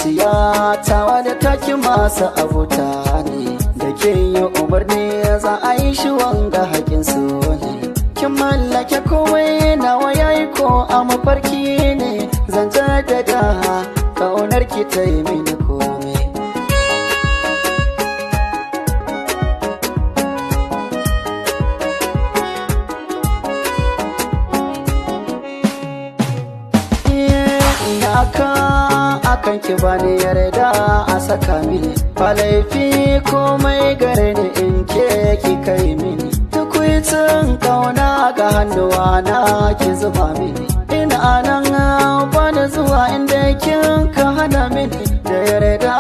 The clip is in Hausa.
Zuciya tawa da taki masu abuta ne, da ke yi umarni za a yi shi wanga hakin su ne. Kin mallake komai nawa yayi ko a mafarki ne, zan jaddada kaunar ki ta yi mini komai. Iyaka akan ki bani yarda a saka mini, ba laifi komai gare ni in ke ki kai mini. Tukwicin kauna ga hannuwa na ki zuba mini, ina nan bani zuwa inda kin ka hana mini. Da yarda